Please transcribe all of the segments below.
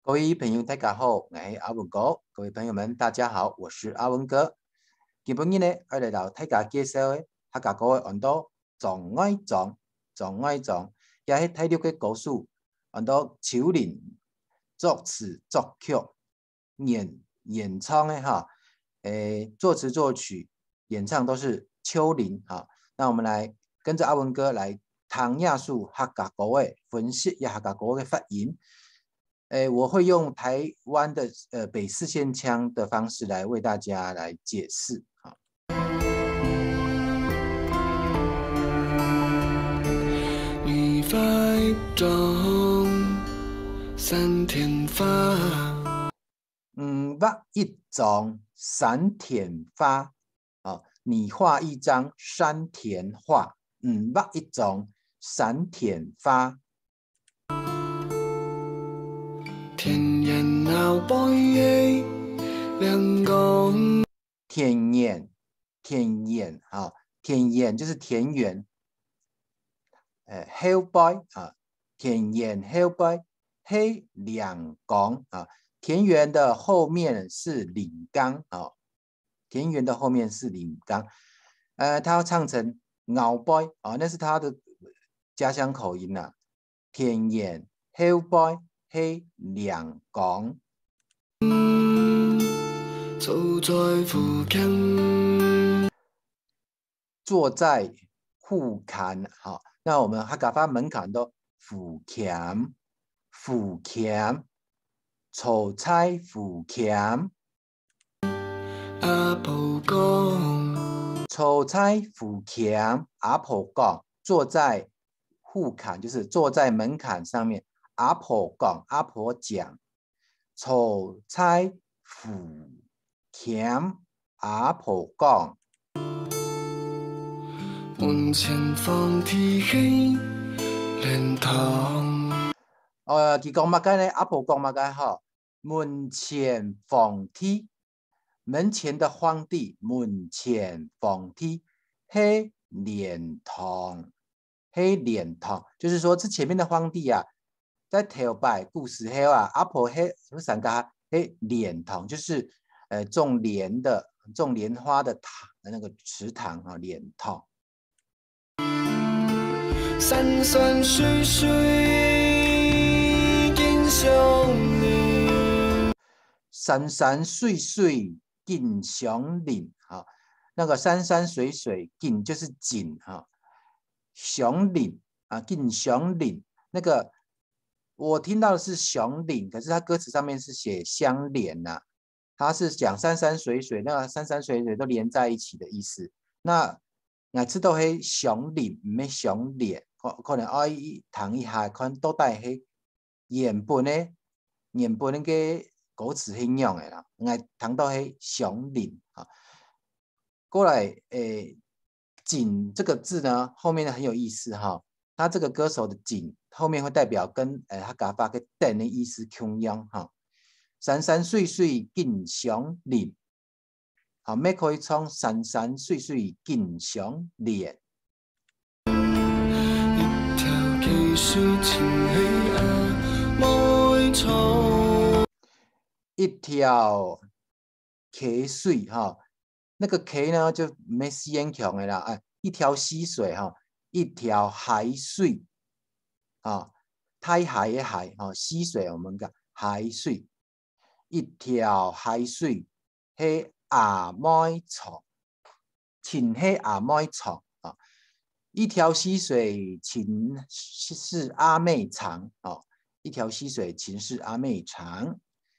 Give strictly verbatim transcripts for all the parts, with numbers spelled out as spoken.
各位朋友，大家好，𠊎係阿文哥。各位朋友們，大家好，我是阿文哥。今晡日呢，愛來摎大家介紹个客家歌个安到《莊外莊》，《莊外莊》，也係大陸个歌手安到秋玲作詞作曲，原原創个哈，誒，作詞作曲、演唱都是秋玲哈。那我們來跟著阿文哥來聽這首客家歌个，分析一下客家歌个發音。誒，我會用台灣的，呃，北四縣腔的方式來為大家來解釋哈。你畫一張山田畫。你畫一張山田畫。啊，你畫一張山田畫。你畫一張山田畫。田園後背个亮光。田園，田園，哈，田園就是田園。呃，後背，啊，田園後背係亮光，啊，田園的後面是亮光，啊，田園的後面是亮光。呃，他要唱成後背，啊，那是他的家鄉口音啊。田園後背係亮光。坐在戶塍。坐在戶塍，好，那我們客家話門檻都戶塍，戶塍，坐在戶塍。阿婆講。坐在戶塍，阿婆講，坐在戶塍，就是坐在門檻上面。阿婆講，阿婆講。坐在戶塍，阿婆講。門前皇帝係蓮塘。呃，佢講麼个呢？阿婆講麼个吼？門前皇帝，門前的皇帝，門前皇帝係蓮塘，係蓮塘，就是說這前面的皇帝啊，在頭擺古時候啊，阿婆係，係參加係蓮塘，就是，呃，種蓮的，種蓮花的塘，那個池塘啊，蓮塘。山山水水更相連。山山水水更相連，哈，那個山山水水，更就是緊，哈，相連啊，更相連。那個我聽到的是相連，可是它歌詞上面是寫相連吶、它是講山山水水，那個山山水水都連在一起的意思。那，𠊎知道係相連，毋係相連，可，可能愛聽一下，看到底係原本个，原本个歌詞係仰个啦。𠊎聽到係相連啊。過來，誒，緊這個字呢，後面很有意思哈。它這個歌手的緊後面會代表跟，呃，客家話个等的意思共樣哈。山山水水更相連。好，乜可以唱山山水水更相連。一條溪水，親係阿妹床。一條溪水哈，那個溪呢，就毋係四縣腔个啦，哎，一條溪水哈，一條溪水，啊，大溪个溪，哈，溪水我們講溪水，一條溪水係阿妹床，親係阿妹床啊。一條溪水，親係阿妹床啊。一條溪水，親係阿妹床。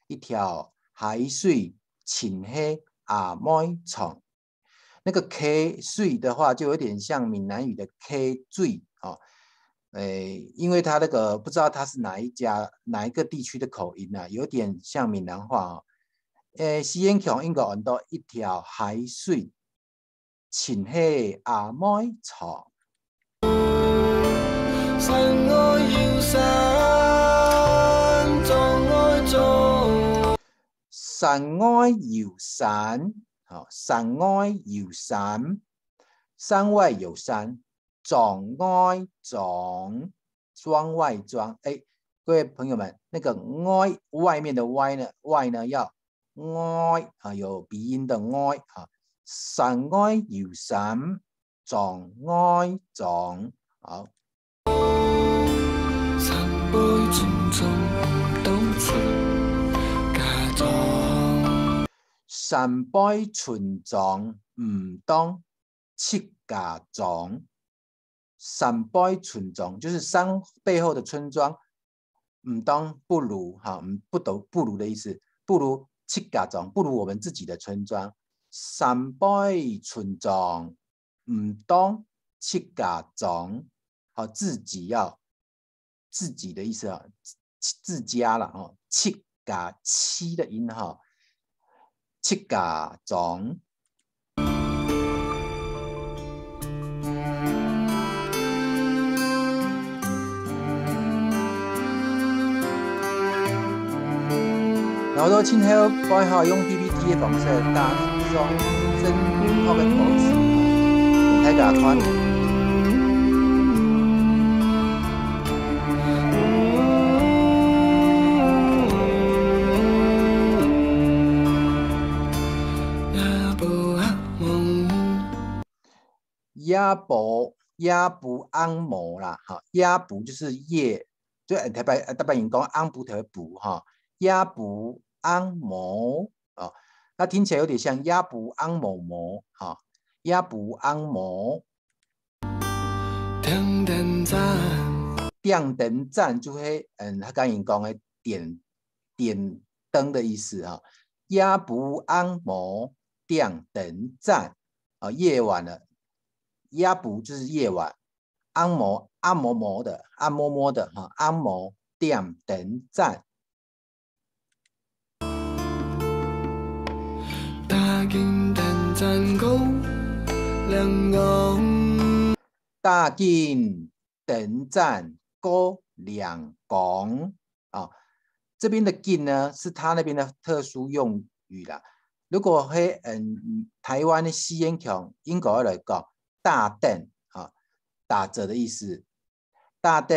一條溪水，親係阿妹床。那個溪水的話，就有點像閩南語的溪水哦。誒，因為它那個不知道它是哪一家，哪一個地區的口音啊，有點像閩南話哦。誒，四縣腔應該安到一條溪水，親係阿妹床。山外有山，莊外莊。山外有山，好，山外有山，山外有山，莊外莊，莊外莊。誒，各位朋友们，那个外，外面的外呢，外呢要外啊，有鼻音的外啊。山外有山，庄外庄。好。山背村庄，毋通出家庄。山背村庄，毋通出家庄。山背村庄就是山背后的村庄，毋通不如哈，嗯，不得，不如的意思，不如出家庄，不如我们自己的村庄。山背村庄，毋通出家庄，好，自己要，自己的意思啊，自家了哈，出家，七的音哈，出家庄。然後到今後，我還用P P T的方式加上正確的歌詞，大家看。 夜婆，夜婆暗摸啦，哈，夜婆就是夜，就，呃，台北，呃，台北人講暗晡頭的晡，哈，夜婆暗摸，哦，那聽起來有點像夜婆暗摸摸，哈，夜婆暗摸。點燈盞。點燈盞就係，嗯，客家人講的點，點燈的意思，哈。夜晡暗摸點燈盞，啊，夜晚了，夜晡就是夜晚，暗摸，暗摸摸的，暗摸摸的，哈，暗摸点燈盞。打緊燈盞過嶺崗。打緊燈盞過嶺崗。啊，這邊的緊呢，是他那邊的特殊用語啦。如果係，嗯，台灣的四縣腔，應該來講，打等，啊，打折的意思。打等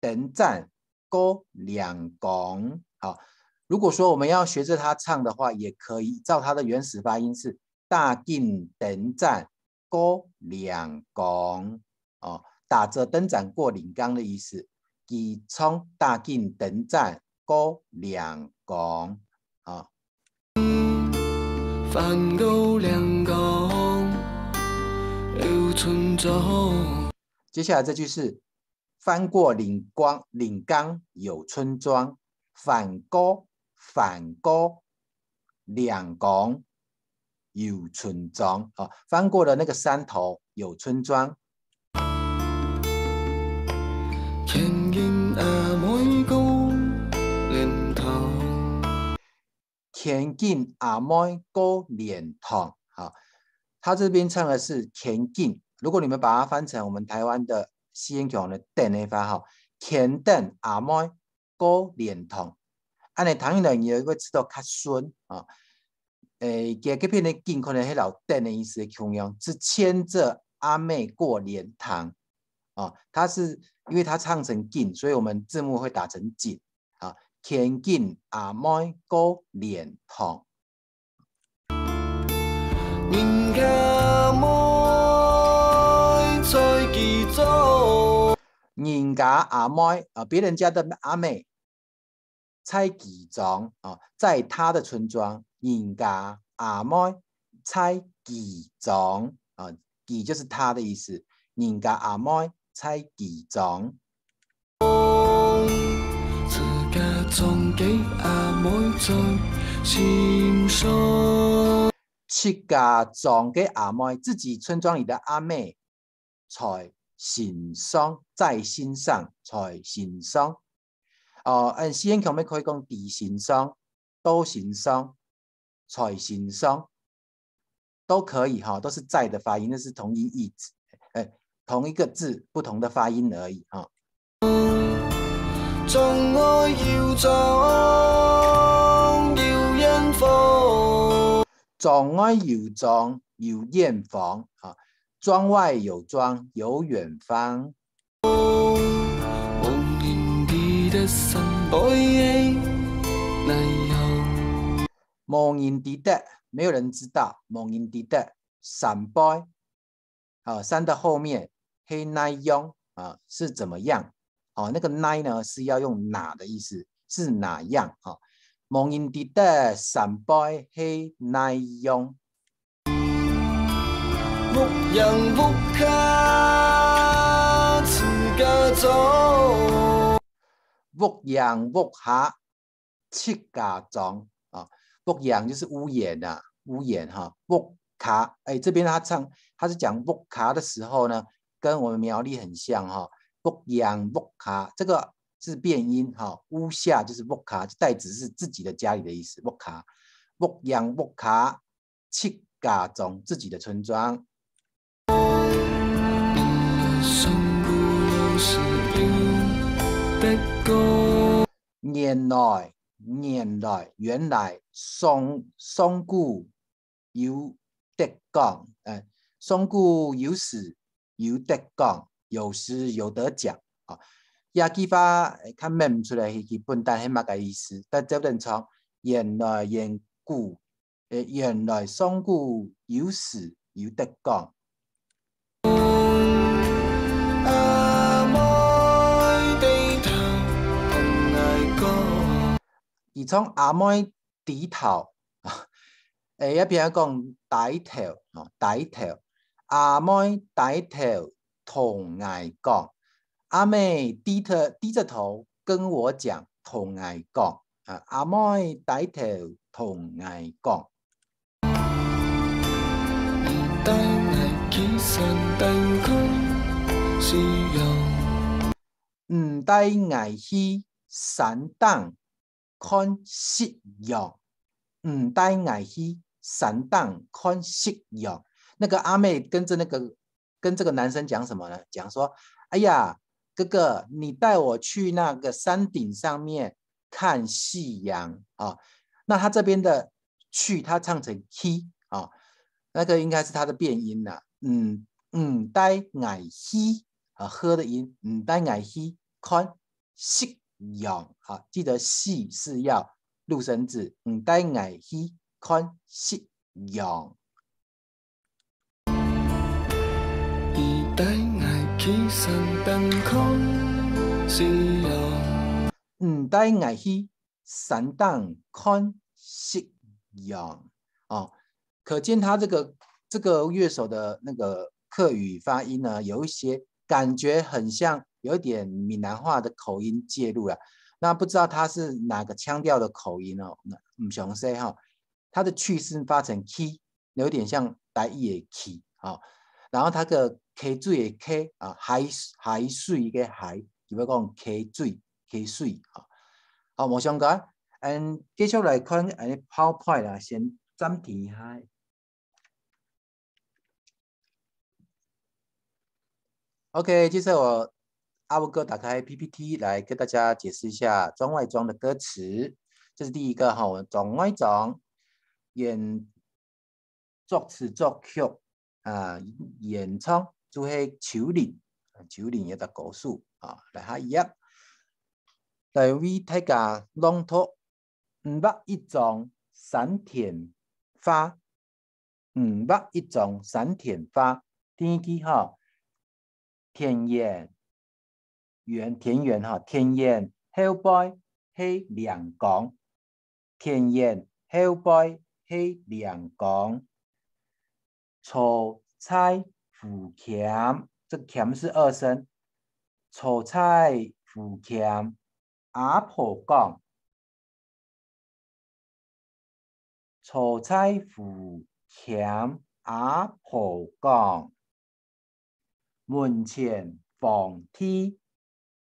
燈盞過嶺崗。好，如果說我們要學著他唱的話，也可以，照他的原始發音是打緊燈盞過嶺崗。哦，打著燈盞過嶺崗的意思，佢唱打緊燈盞過嶺崗。啊。 翻過嶺崗有村莊。接下來這句是翻過嶺崗，嶺崗有村莊，翻過，翻過嶺崗有村莊，啊，翻過了那個山頭有村莊。牽緊阿妹過蓮塘。 牽緊阿妹過蓮塘，哈，他這邊唱的是牽緊，如果你們把它翻成我們台灣的四縣腔的等的話，哈，牽等阿妹過蓮塘，恁樣聽起來你會知道較順啊。誒，佢這片的緊可能係摎等的意思共樣，是牽著阿妹過蓮塘。啊，它是因為它唱成緊，所以我們字幕會打成緊。 啊，牽緊阿妹過蓮塘。人家阿妹在其中。人家阿妹，啊，別人家的阿妹，在其中，啊，在他的村莊，人家阿妹在其中，啊，其就是他的意思，人家阿妹在其中。 自家莊个阿妹在心上。自家莊个阿妹，自己村莊裡的阿妹，在心上，在心上，在心上。哦，嗯，四縣腔乜可以講在心上，在心上，在心上。 都可以哈，都是在的發音，那是同音異字，哎，同一個字，不同的發音而已哈。莊外有莊，有遠方。莊外有莊，有遠方，哈。莊外有莊，有遠方。 無人知得山背係哪樣？無人知得，沒有人知道，無人知得，山背，啊，山的後面，係哪樣，啊，是怎麼樣？哦，那個哪呢，是要用哪的意思，是哪樣，啊。無人知得山背係哪樣。屋簷屋下自家種。屋簷屋下自家種啊，屋簷就是屋簷啊，屋簷哈，屋下，哎，這邊他唱，他是講屋下的時候呢，跟我們苗栗很像哈，屋簷屋下，這個是變音哈，屋下就是屋下，就代指是自己的家裡的意思，屋下，屋簷屋下，自家種，自己的村庄。原來，原來，原來，上，上古有得講，呃，上古有時有得講，有時有得講。啊，這句話，呃，較問毋出來，佢本底係麼个意思，但照等唱，原來，原古，呃，原來上古有時有得講。阿妹低頭同𠊎講。佢唱阿妹低頭，誒，一邊講低頭，吼，低頭。阿妹低頭同𠊎講，阿妹低頭，低著頭跟我講，同𠊎講，啊，阿妹低頭同𠊎講。你帶𠊎去山頂看夕陽。你帶𠊎去山頂看夕陽。你帶𠊎去山頂看夕陽。那個阿妹跟著那個，跟這個男生講什麼呢？講說：「哎呀，哥哥，你帶我去那個山頂上面看夕陽。」啊，那他這邊的去，他唱成去啊，那個應該是他的變音啦。嗯，你帶𠊎去，啊，喝的音，你帶𠊎去看夕陽，啊，記得夕是要入聲字，你帶𠊎去看夕陽。你帶𠊎去山頂看夕陽。你帶𠊎去山頂看夕陽。哦，可見他這個，這個樂手的那個客語發音呢，有一些感覺很像有一點閩南話的口音介入了。那不知道他是哪個腔調的口音哦，那，毋詳細哈。他的去是發成去，有點像台語的去，哦。然後他个溪水的溪啊，海，海水个海，就會講溪水，溪水啊。好，無相干。嗯，繼續來看，嗯，PowerPoint啦，先暫停一下。OK，接下來我阿文哥打開P P T來跟大家解釋一下莊外莊的歌詞。這是第一個哈，莊外莊，原作詞作曲啊，原唱就係秋林，秋林一隻歌手啊。來下一頁，來為大家朗讀。毋畫一張山田畫，毋畫一張山田畫。第一句吼，田園，園，田園吼，田園後背係嶺崗，田園後背係嶺崗。坐在湖塹，這塹是二聲，坐在湖塹，阿婆講，坐在湖塹，阿婆講，門前荒地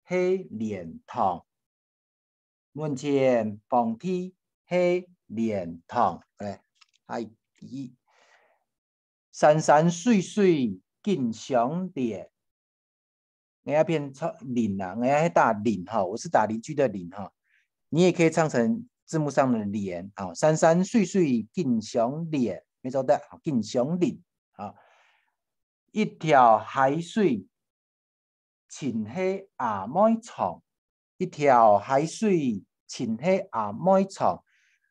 係蓮塘，門前荒地係蓮塘。來，下一，山山水水緊相連。𠊎這邊唱連啊，𠊎這係打連哈，我是打鄰居的鄰哈。你也可以唱成字幕上的連啊，山山水水緊相連，沒錯的，緊相連啊。一條溪水盡係阿妹長，一條溪水盡係阿妹長。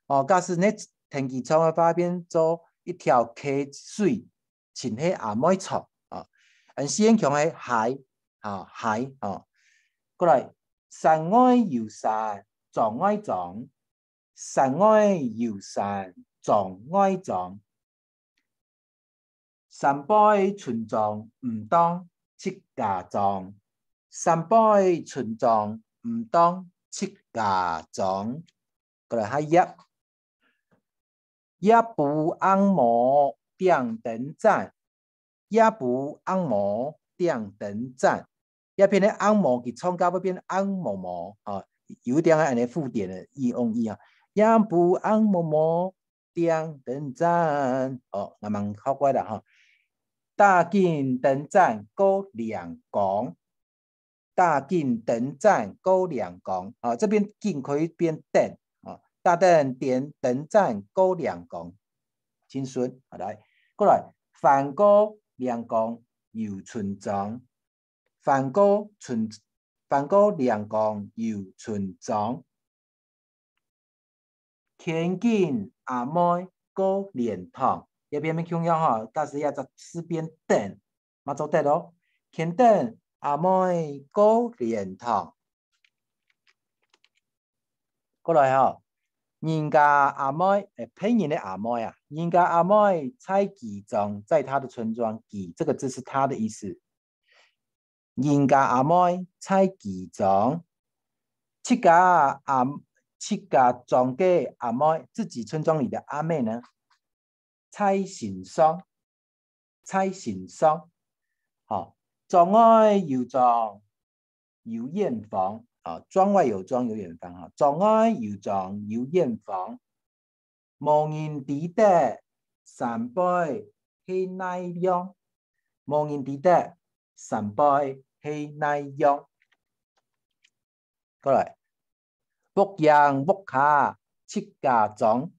哦，假使你跈佢唱个話，變做一條溪水盡係阿妹長。啊，恁四縣腔个溪，啊，溪，啊。過來，山外有山，莊外莊，山外有山，莊外莊。 山背村莊毋當自家莊，山背村莊毋當自家莊。過來下一頁。夜晡暗摸點燈盞，夜晡暗摸點燈盞。這片个暗摸佢唱甲會變暗摸摸，啊，有點仔恁呢附點个意用意啊。夜晡暗摸摸， 點燈盞。哦，𠊎慢學過啦哈。打緊燈盞過嶺崗，打緊燈盞過嶺崗。啊，這邊緊可以變等。啊，打等點燈盞過嶺崗，盡順。好，來，過來，翻過嶺崗有村莊，翻過村，翻過嶺崗有村莊。 牽緊阿妹過蓮塘。這片乜共樣吼，假使這隻字變等，嘛做得哦。牽等阿妹過蓮塘。過來吼，人家阿妹，誒，別人个阿妹啊，人家阿妹在佢莊，在他的村莊，佢這個字是他的意思。 人家阿妹在佢莊，自家阿，自家莊个阿妹，自己村莊裡的阿妹呢，在心上，在心上。好，莊外有莊，有遠方。啊，莊外有莊，有遠方。哈，莊外有莊，有遠方。 無人知得山背係哪樣，無人知得山背係哪樣。過來，屋簷屋下自家莊，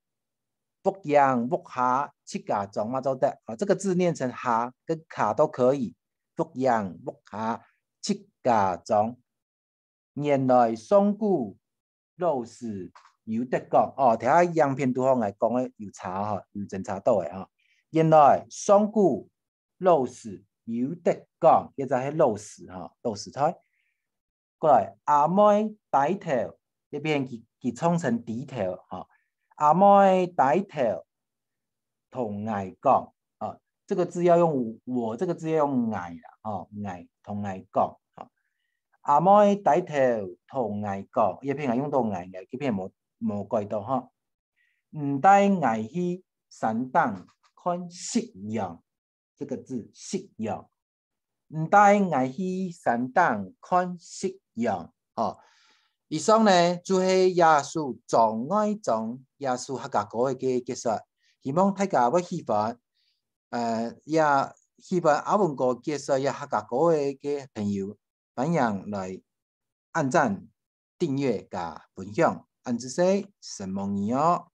屋簷屋下自家莊嘛做得。啊，這個字念成下跟下都可以，屋簷屋下自家莊。 原來上古老時有得講，哦，頭下影片堵好𠊎講个有差吼，有爭差到个吼。原來上古老時有得講，這隻係老時吼，老時代。過來，阿妹低頭，這片佢，佢唱成低頭吼。阿妹低頭， 同𠊎講，啊，這個字要用我，這個字要用𠊎啦，吼，𠊎，同𠊎講，吼。阿妹低頭同𠊎講，這片𠊎用到𠊎，𠊎，這片無，無改到，吼。你帶𠊎去山頂看夕陽，這個字，夕陽。 你帶𠊎去山頂看夕陽，吼。以上呢，就係這首莊外莊這首客家歌个解說。希望大家會喜歡，呃，也喜歡阿文哥解說這客家歌个个朋友，歡迎來按讚、訂閱加分享。恁仔細，承蒙你哦。